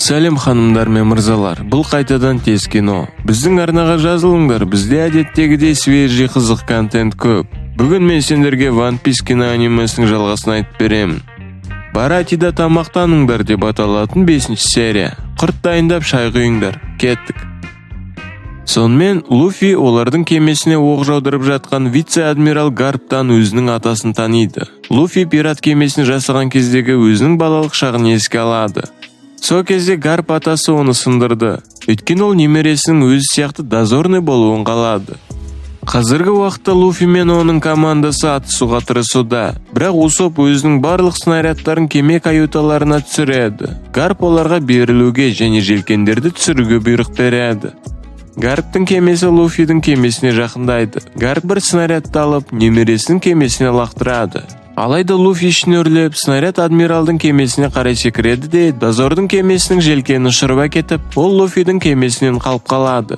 Сәлем, ханымдар мен мырзалар! Бұл қайтадан Тез кино. Біздің арнаға жазылыңдар, бізде әдеттегідей свежий, қызық контент көп. Бүгін мен сендерге One Piece кино анимесінің жалғасын айтып беремін. «Баратида тамақтаныңдар» деп аталатын бесінші серия. Құрт дайындап, шай құйыңдар, кеттік. Сонымен, Луфи олардың кемесіне оқ жаудырып жатқан вице-адмирал Гарптан өзінің атасын таниды. Луфи пират кемесін жасаған кездегі өзінің балалық шағын еске алады. Сол кезде Гарп атасы оны сындырды, өйткені ол немересінің өзі сияқты дозорный болуын қалады. Қазіргі уақытта Луфи мен оның командасы атысуға тырысуда, бірақ Усоп өзінің барлық снарядтарын кеме каюталарына түсіреді. Гарп оларға берілуге және желкендерді түсіруге бұйрық береді. Гарптың кемесі Луфидің кемесіне жақындайды. Гарп бір снарядты алып, немересінің кемесіне лақтырады. Алайда Луфи ішін үрлеп, снаряд адмиралдың кемесіне қарай секіреді де, дозордың кемесінің желкенін ұшырып әкетіп, ол Луфидің кемесінен қалып қалады.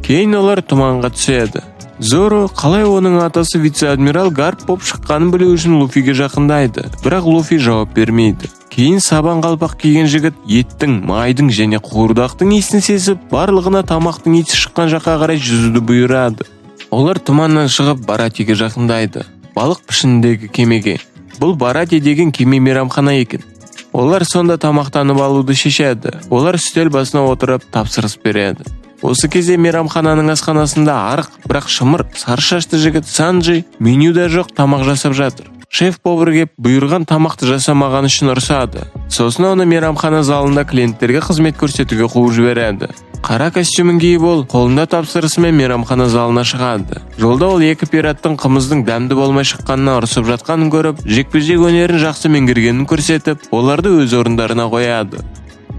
Кейін олар тұманға түседі. Зоро қалай оның атасы вице-адмирал Гарп боп шыққанын білу үшін Луфиге жақындайды, бірақ Луфи жауап бермейді. Кейін сабан қалпақ киген жігіт еттің, майдың және қуырдақтың иісін сезіп, барлығына тамақтың иісі шыққан жаққа қарай жүзуді бұйырады. Олар тұманнан шығып, Баратиге жақындайды, балық пішініндегі кемеге. Бұл Барати деген кеме мейрамхана екен. Олар сонда тамақтанып алуды шешеді. Олар үстел басына отырып, тапсырыс береді. Осы кезде мейрамхананың асханасында арық, бірақ шымыр сары шашты жігіт Санджи менюда жоқ тамақ жасап жатыр. Шеф повар кеп, бұйырған тамақты жасамағаны үшін ұрсады. Сосын оны мейрамхана залында клиенттерге қызмет көрсетуге қуып жібереді. Қара костюмін киіп, ол қолында тапсырысымен мейрамхана залына шығады. Жолда ол екі пираттың қымыздың дәмді болмай шыққанына ұрысып жатқанын көріп, жекпе-жек өнерін жақсы меңгергенін көрсетіп, оларды өз орындарына қояды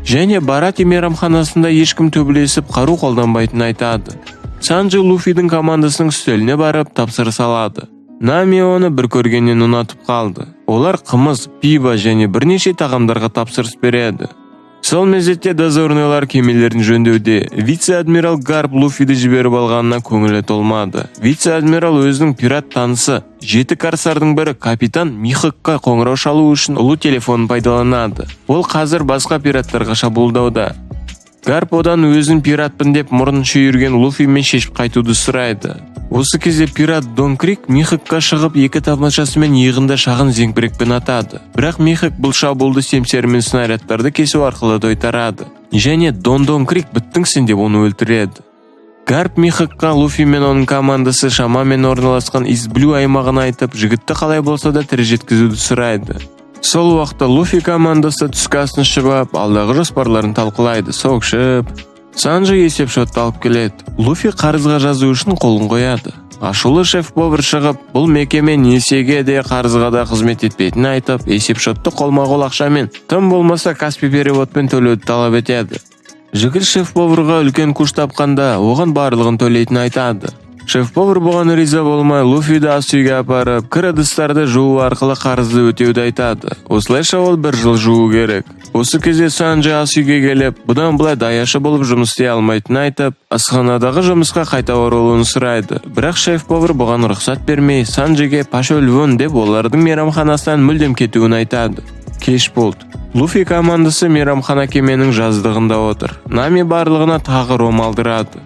және Барати мейрамханасында ешкім төбелесіп, қару қолданбайтынын айтады. Санджи Луфидің командасының үстеліне барып, тапсырыс алады. Нами оны бір көргеннен ұнатып қалды. Олар қымыз, пиво және бірнеше тағамдарға тапсырыс береді. Сол мезетте дозорныйлар кемелерін жөндеуде. Вице-адмирал Гарп Луфиді жіберіп алғанына көңілі толмады. Вице-адмирал өзінің пират танысы, жеті корсардың бірі капитан Михакқа қоңырау шалу үшін ұлы телефонын пайдаланады. Ол қазір басқа пираттарға шабуылдауда. Гарп одан өзін пиратпын деп мұрнын шүйірген Луфимен шешіп қайтуды сұрайды. Осы кезде пират Дон Крик Михакқа шығып, екі тапаншасымен иығында шағын зеңбірекпен атады. Бірақ Михак бұл шабуылды семсерімен снарядтарды кесу арқылы тойтарады және Дон Дон Крик, біттің сен деп оны өлтіреді. Гарп Михакқа Луфи мен оның командасы шамамен орналасқан Ист Блю аймағын айтып, жігітті қалай болса да тірі жеткізуді сұрайды. Сол уақытта Луфи командасы түскі асын ішіп алып, алдағы жоспарларын талқылайды. Сок ішіп, Санджи есепшотты алып келеді. Луфи қарызға жазу үшін қолын қояды. Ашулы шеф повар шығып, бұл мекеме несиеге де, қарызға да қызмет етпейтінін айтып, есепшотты қолма-қол ақшамен, тым болмаса Каспи переводпен төлеуді талап етеді. Жігіт шеф поварға үлкен күш тапқанда оған барлығын төлейтінін айтады. Шеф повар бұған риза болмай, Луфиді ас үйге апарып, кір ыдыстарды жуу арқылы қарызды өтеуді айтады. Осылайша ол бір жыл жуу керек. Осы кезде Санджи ас үйге келіп, бұдан былай даяшы болып жұмыс істей алмайтынын айтып, асханадағы жұмысқа қайта оралуын сұрайды. Бірақ шеф повар бұған рұқсат бермей, Санджиге «пошел вон» деп, олардың мейрамханасынан мүлдем кетуін айтады. Кеш болды. Луфи командасы мейрамхана кеменің жаздығында отыр. Нами барлығына тағы ром алдырады.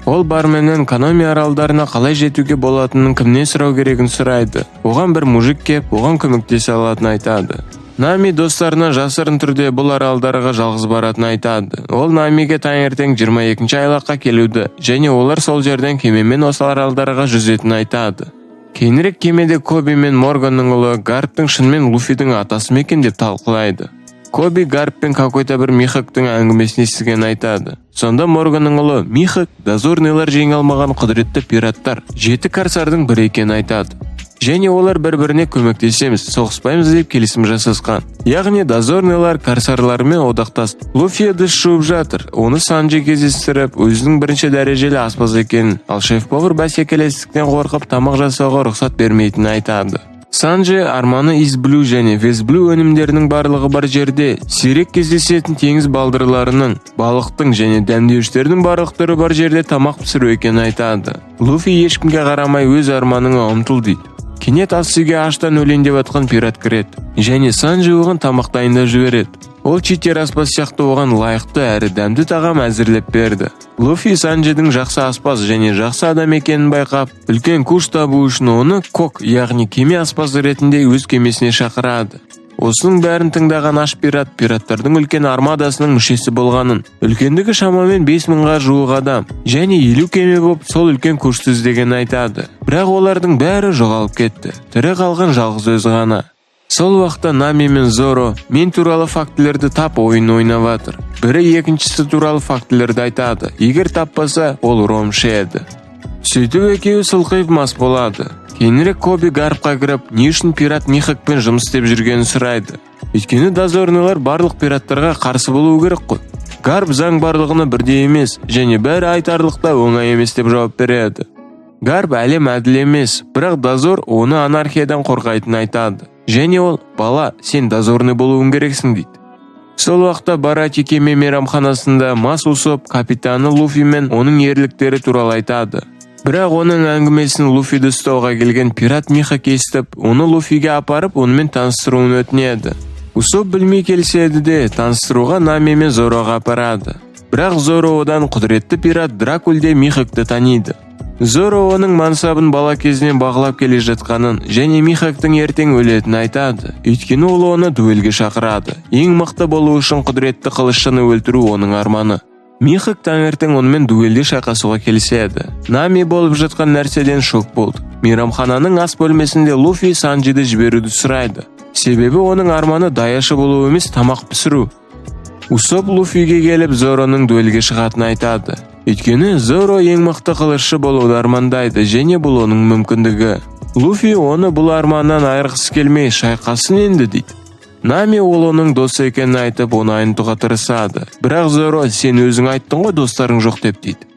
Ол барменнен Каноми аралдарына қалай жетуге болатынын кімнен сұрау керегін сұрайды. Оған бір мужик кеп, оған көмектесе алатынын айтады. Нами достарынан жасырын түрде бұл аралдарға жалғыз баратынын айтады. Ол Намиге таңертең 22 айлаққа келуді және олар сол жерден кемемен осы аралдарға жүзетінін айтады. Кейінірек кемеде Коби мен Морганның ұлы Гарптың шынымен Луфидің атасы ма екен деп талқылайды. Коби Гарп пен какой-то бір Михактың әңгімесін естігенін айтады. Сонда Морганның ұлы Михак дозорныйлар жеңе алмаған құдіретті пираттар, жеті корсардың бірі екенін айтады. Және олар бір-біріне көмектесеміз, соғыспаймыз деп келісім жасасқан. Яғни дозорныйлар корсарлармен одақтас. Луфи ыдыс жуып жатыр. Оны Санджи кездестіріп, өзінің бірінші дәрежелі аспаз екенін, ал шеф-повар бәсекелестіктен қорқып, тамақ жасауға рұқсат бермейтінін айтады. Санджи арманы Ист Блю және Вест Блю өнімдерінің барлығы бар жерде, сирек кездесетін теңіз балдырларының, балықтың және дәмдеуіштердің барлық түрі бар жерде тамақ пісіру екенін айтады. Луфи ешкімге қарамай, өз арманыңа ұмтыл дейді. Кенет ас үйге аштан өлейін деп жатқан пират кіреді және Санджи оған тамақ дайындап жібереді. Ол читер аспаз сияқты оған лайықты әрі дәмді тағам әзірлеп берді. Луфи Санджидің жақсы аспаз және жақсы адам екенін байқап, үлкен куш табу үшін оны кок, яғни кеме аспазы ретінде өз кемесіне шақырады. Осының бәрін тыңдаған аш пират пираттардың үлкен армадасының мүшесі болғанын, үлкендігі шамамен 5000-ға жуық адам және 50 кеме болып, сол үлкен кушты іздегенін айтады. Бірақ олардың бәрі жоғалып кетті, тірі қалған жалғыз өзі ғана. Сол уақытта Нами мен Зоро «Мен туралы фактілерді тап» ойын ойнап жатыр. Бірі екіншісі туралы фактілерді айтады, егер таппаса, ол ром ішеді. Сөйтіп екеуі сылқиып мас болады. Кейінірек Коби Гарпқа кіріп, не үшін пират Михакпен жұмыс істеп жүргенін сұрайды, өйткені дозорныйлар барлық пираттарға қарсы болуы керек қой. Гарп заң барлығына бірдей емес және бәрі айтарлықтай оңай емес деп жауап береді. Гарп әлем әділ емес, бірақ дозор оны анархиядан қорғайтынын айтады және ол «Бала, сен дозорный болуың керексің» дейді. Сол уақытта Барати кеме мейрамханасында мас Усоп капитаны Луфи мен оның ерліктері туралы айтады. Бірақ оның әңгімесін Луфиді ұстауға келген пират Михак естіп, оны Луфиге апарып, онымен таныстыруын өтінеді. Усоп білмей келіседі де, таныстыруға Нами мен Зороға апарады. Бірақ Зоро одан құдіретті пират Дракульде Михакты таниды. Зоро оның мансабын бала кезінен бағалап келе жатқанын және Михактың ертең өлетінін айтады, өйткені ол оны дуэльге шақырады. Ең мықты болу үшін құдіретті қылышшыны өлтіру оның арманы. Михак таңертең онымен дуэльде шайқасуға келіседі. Нами болып жатқан нәрседен шок болды. Мейрамхананың ас бөлмесінде Луфи Санджиді жіберуді сұрайды, себебі оның арманы даяшы болу емес, тамақ пісіру. Усоп Луфиге келіп, Зороның дуэльге шығатынын айтады, өйткені Зоро ең мықты қылышшы болуды армандайды және бұл оның мүмкіндігі. Луфи оны бұл арманнан айырғысы келмей, «Шайқасын енді» дейді. Нами ол оның досы екенін айтып, оны айнытуға тырысады, бірақ Зоро «Сен өзің айттың ғой достарың жоқ деп» дейді.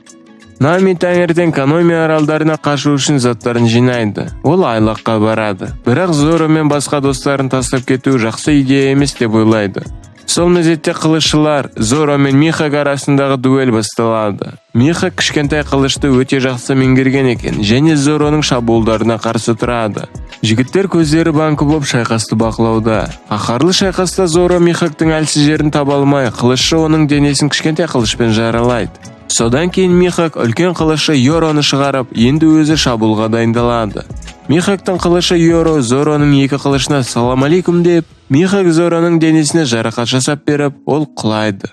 Нами таңертең Каноми аралдарына қашу үшін заттарын жинайды. Ол айлаққа барады, бірақ Зоро мен басқа достарын тастап кету жақсы идея емес деп ойлайды. Сол мезетте қылышшылар Зоро мен Михак арасындағы дуэль басталады. Михак кішкентай қылышты өте жақсы меңгерген екен және Зороның шабуылдарына қарсы тұрады. Жігіттер көздері банкі боп шайқасты бақылауда. Қаһарлы шайқаста Зоро Михактың әлсіз жерін таба алмай, қылышшы оның денесін кішкентай қылышпен жаралайды. Содан кейін Михак үлкен қылышы Йороны шығарып, енді өзі шабуылға дайындалады. Михактың қылышы Йоро Зороның екі қылышына «Салам алейкум» деп, Михак Зороның денесіне жарақат жасап беріп, ол құлайды.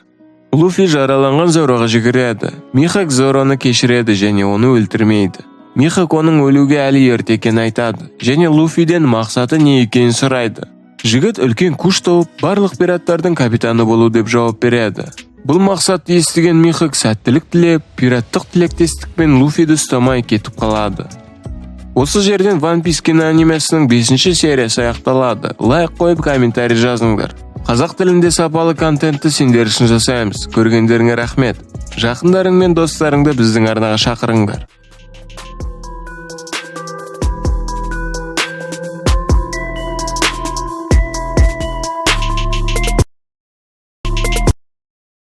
Луфи жараланған Зороға жүгіреді. Михак Зороны кешіреді және оны өлтірмейді. Михак оның өлуге әлі ерте екенін айтады және Луфиден мақсаты не екенін сұрайды. Жігіт үлкен күш тауып, барлық пираттардың капитаны болу деп жауап береді. Бұл мақсатты естіген Михак сәттілік тілеп, пираттық тілектестікпен Луфиді ұстамай кетіп қалады. Осы жерден One Piece киноанимесінің бесінші сериясы аяқталады. Лайк қойып, комментарий жазыңдар. Қазақ тілінде сапалы контентті сендер үшін жасаймыз. Көргендеріңе рахмет. Жақындарың мен достарыңды біздің арнаға шақырыңдар.